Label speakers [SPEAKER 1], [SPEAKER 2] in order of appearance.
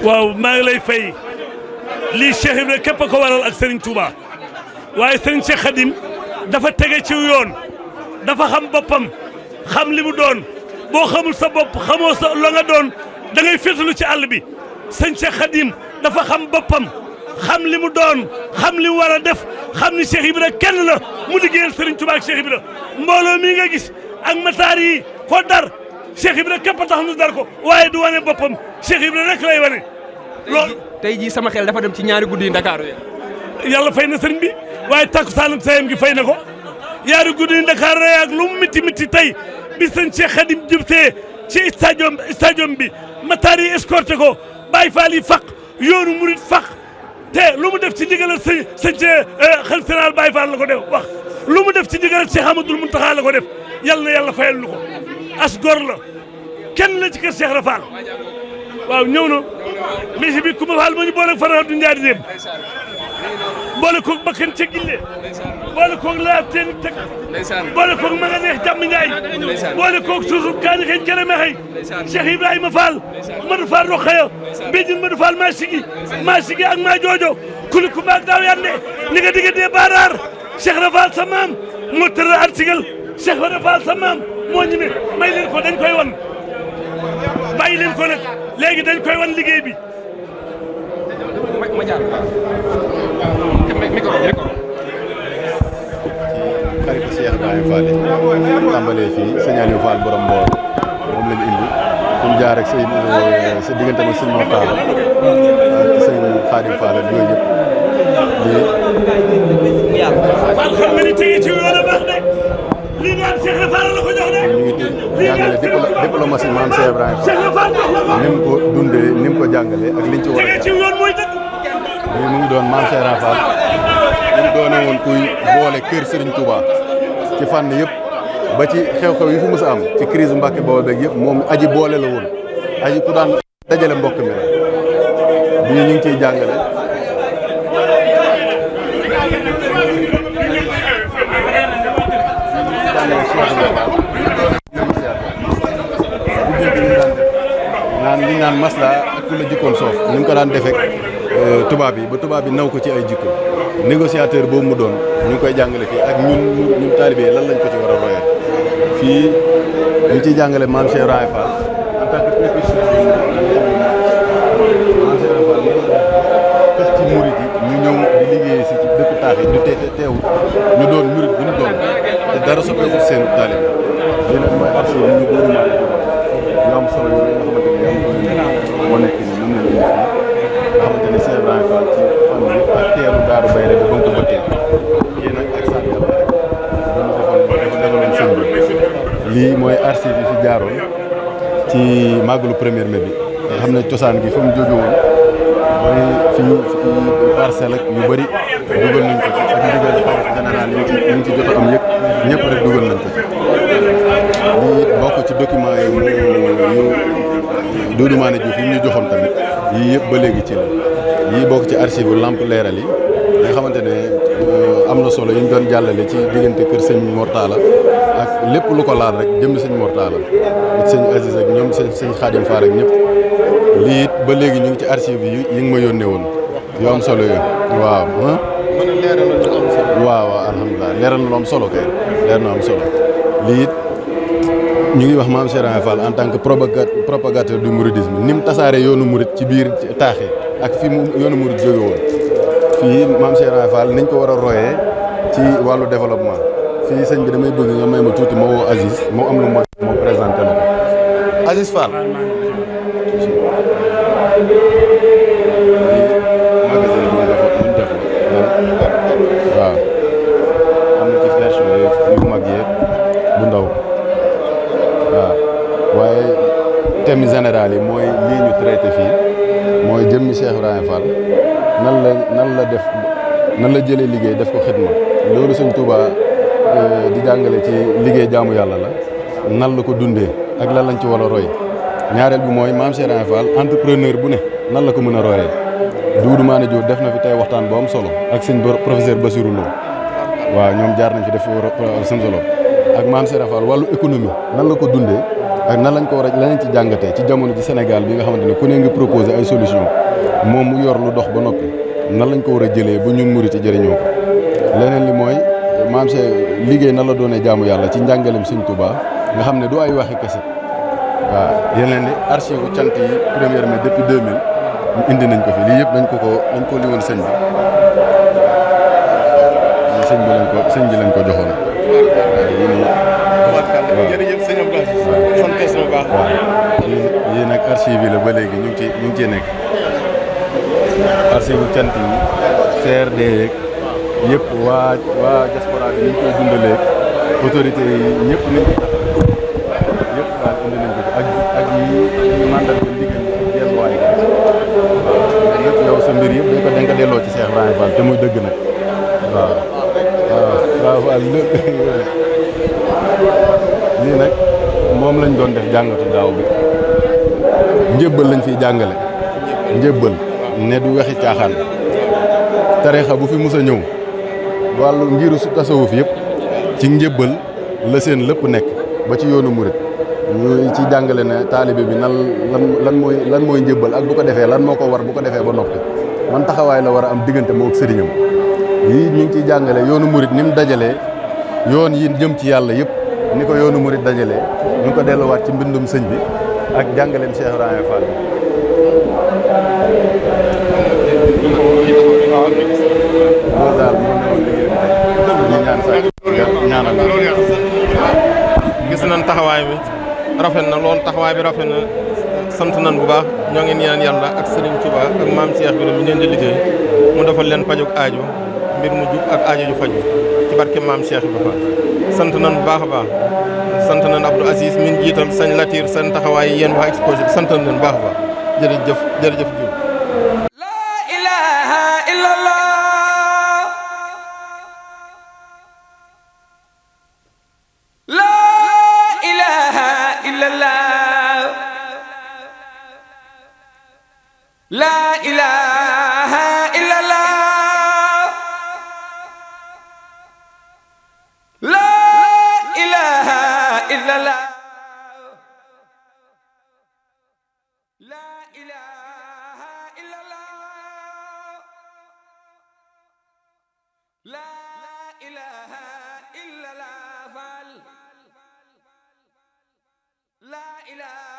[SPEAKER 1] waaw maa ngi lay fay lii Cheikh Ibrahima képp a ko waral ak Serigne Touba waaye Serigne Cheikh Khadim dafa tege ci yoon dafa xam boppam xam li mu doon boo xamul sa bopp xamoo sa la nga doon da ngay féetalu ci àll bi Serigne Cheikh Khadim dafa xam boppam xam li mu doon xam li mu war a def xam ni Cheikh Ibrahima kenn la mu liggéeyal Serigne Touba ak Cheikh Ibrahima mbooloo mii nga gis ak mataar yi ko dar Cheikh Ibrahima képp a tax nu dar ko waaye du wane boppam Cheikh Ibrahima rek lay wane. loolu
[SPEAKER 2] tey jii sama xel dafa dem ci ñaari guddi yi Ndakaaru yi.
[SPEAKER 1] yàlla fay na sëriñ bi waaye takkusaanam sayam gi fay na ko ñaari guddi yi Ndakaaru yi ak lu mu miti tey bi sëñ Cheikh Khadim jubtee ci stadium bi mataar yi escorté ko Baye Fall yi faq yoonu murit faq te lu mu def ci ndigalal sëñ xalifa général Baye Fall la ko def wax lu mu def ci ndigalal Cheikh Amadou Mountakha la ko def yàlla na yàlla fayal lu ko as gor la kenn la ci kër Cheikh Rafal waaw ñëw na misi bi Coumba Fall ma ñu boole Fara du Ndiaye dem boole koog bakkan ca Gille boole koog laa teen teg boole koog ma nga neex jàmm Ndiaye boole koog suusu kaani xëy kere ma xëy Cheikh Ibrahima Fall Madou Fall Rokhaya Mbéjin Madou Fall maa sigi ak maa joojo kuli Coumba ak daaw yande ni nga diggante baaraar Cheikh Rafal sa maam moo tëral at sigal Cheikh Rafal sa maam moo ñime may leen ko dañ koy wan bàyyi leen ko nag léegi dañ koy wan liggéey bi.
[SPEAKER 3] xaritu Cheikh Ibrahima Fall yi tàmbalee fii sëñ Aliou Fall borom Mboor moom lañu indi pour jaar ak sa diggante ak sëñ Mortala ak sëñ Khadim Fall ak yooyu yëpp
[SPEAKER 1] Fall xam nga ni tege ci yoon a baax de lii nga am Cheikh Fall la ko jox de
[SPEAKER 3] ñu ngi jàngale diplomatie maam Cheikh Ibrahima Fall ni mu ko dundee ni mu ko jàngalee ak liñ ci war a
[SPEAKER 1] tege ci yoon mooy dëgg
[SPEAKER 3] lii mu ngi doon maam Cheikh Ibrahima Fall mu doone woon kuy boole kër Serigne Touba ci fànn yëpp ba ci xew-xew yi fi mës a am ci crise Mbàkke Bawol beeg yëpp moom aji boole la woon aji ku daan dajale mbokk mi la bii ñu ngi ciy jàngale naan li naan masla ak ku la jikkoon soof ni ñu ko daan defek tubaab yi ba tubaab yi naw ko ci ay jikko négociateur boobu mu doon ñu ngi koy jàngale fii ak ñun taalibe lan lañ ko ci war a royee fii ñu ngi ciy jàngale maam Cheikh Ibrahima Fall en tant que pétition maam Cheikh Ibrahima Fall fes ci murit yi ñu ñëw di liggéey si ci dëkk taax yi ñu teewul ñu doon murit bu ñu doon te dara soppeeku seen taalibe lii nag mooy archive ñu góoru maa ñu am solo yooyu nga xamante ni moo nekk ni mën na leen nga xamante ni Cheikh Ibrahima Fall ci fan yi ak teelu daaru bayre bi ba mu ko bëttee kii nag ak sant yàlla rek dañu defoon leen sëñ bi lii mooy archive yi fi jaaroon ci màggalu premier mai bi nga xam ne cosaan gi fa mu jóge woon mooy fii parcelle ak yu bëri dugal nañ ko ci ak ndigal général yi ñu ci jot a am yëpp ñëpp rek dugal nañ ko ci lii bokk ci document yu Doudou Mané Diouf yi ñu joxoon tamit yii yëpp ba léegi ci la yii bokk ci archive lamp leeral yi nga xamante ne am na solo yi ñu doon jàllale ci diggante kër sëñ Mortala ak lépp lu ko laal rek jëm sëñ Mortala ak sëñ Aziz ak ñoom sëñ Khadim Fall ak ñëpp lii it ba léegi ñu ngi ci archive yi nga ma yónnee woon yu am solo yooyu waaw waaw alhamdulilah leeral na lu am solo kay leer na am solo lii it ñu ngi wax maam Cheikh Ibrahima Fall en tant que propagateur du mouridisme ni mu tasaare yoonu murid ci biir taax yi ak fi mu yoonu murid jóge woon fii maam Cheikh Ibrahima Fall niñ ko war a royee ci wàllu développement fii sëñ bi damay bëgg nga may ma tuuti ma woo Aziz moo am lu moo présenté la ko Aziz Fall magasin bi ñu def waaw am na ci version yu mag yi bu ndaw waaw waaye thème général yi mooy lii ñu traité fii mooy jëmmi Cheikh Ibrahima Fall nan la jëlee liggéey def ko xidma loolu Sëñ Touba di jàngale ci liggéey jaamu yàlla la nan la ko dundee ak lan lañ ci war a roy ñaareel bi mooy maam Cheikh Ibrahima Fall entrepreneur bu ne nan la ko mën a royee Doudou Mané Diouf def na fi tey waxtaan bu am solo ak sëñ professeur Bassirou Lo waaw ñoom jaar nañ fi def seen solo ak maam Serap Fall wàllu économie nan la ko dundee ak nan lañ ko war a lañ ci jàngatee ci jamono ci Sénégal bi nga xamante ne ku ne nga proposé ay solution moom mu yor lu dox ba noppi nan lañ ko war a jëlee bu ñun murit ci jëriñoo ko leneen li mooy maam Cheikh liggéey nan la doonee jaamu yàlla ci njàngalem Sëñ Touba nga xam ne du ay waxi kese waaw yeneen li archive u cant yi 1er mai depuis 2000 ñu indi nañ ko fi lii yëpp dañ ko liwoon sëñ bi sëñ bi lañ ko joxoon
[SPEAKER 4] jërëjëf sëñ Abdou sant bu baax
[SPEAKER 3] yii nag archive yi la ba léegi ñu ngi ciy nekk archive u cant yi CRD yeeg yëpp waa diaspora bi ni ñu koy dundalee autorité yi ñëpp nañ ko yëpp daal indi nañ ko ak yi mandal ko ndigal delluwaay ga waaw lépp yow sa mbir yëpp dañ ko delloo ci Cheikh Ibrahima Fall te muy dëgg nag waaw Fall lépp lii nag moom lañ doon def jàngatu daaw bi njëbbal lañ fiy jàngale njëbbal ne du wexi caaxaan tarixa bu fi mus a ñëw wàllu ngiru su tasawuf yëpp ci njëbbal la seen lépp nekk ba ci yoonu murit ñu ci jàngale ne taalibe bi lan mooy njëbbal ak bu ko defee lan moo ko war bu ko defee ba noppi man taxawaay la war a am diggante moo ak sëriñam yii ñu ngi ciy jàngale yoonu murit ni mu dajalee yoon yi jëm ci yàlla yëpp ni ko yoonu murit dajalee ñu ngi ko delluwaat ci mbindum sëñ bi ak jàngaleem Cheikh Ibrahima Fall loolu daal moo newoon liggéey bi ñu ñaan sax ñaanal
[SPEAKER 4] gis nañ taxawaay bi rafet na lool taxawaay bi rafet na sant nañ bu baax ñoo ngi ñaan yàlla ak Serigne Touba ak maam Cheikh bi mi ngeen di liggéey mu defal leen pajug aajo mbir mu jub ak aajo ju faju ci barke maam Cheikh bi fa sant nañ bu baax a baax sant nañ Abdou Aziz min jiital sañ Latir seen taxawaay yéen waa exposé bi sant nañ leen bu baax a baax jërëjëf jërëjëf Diouf.
[SPEAKER 5] La ilaha illallah La ilaha illallah La ilaha illallah La ilaha illallah La ilaha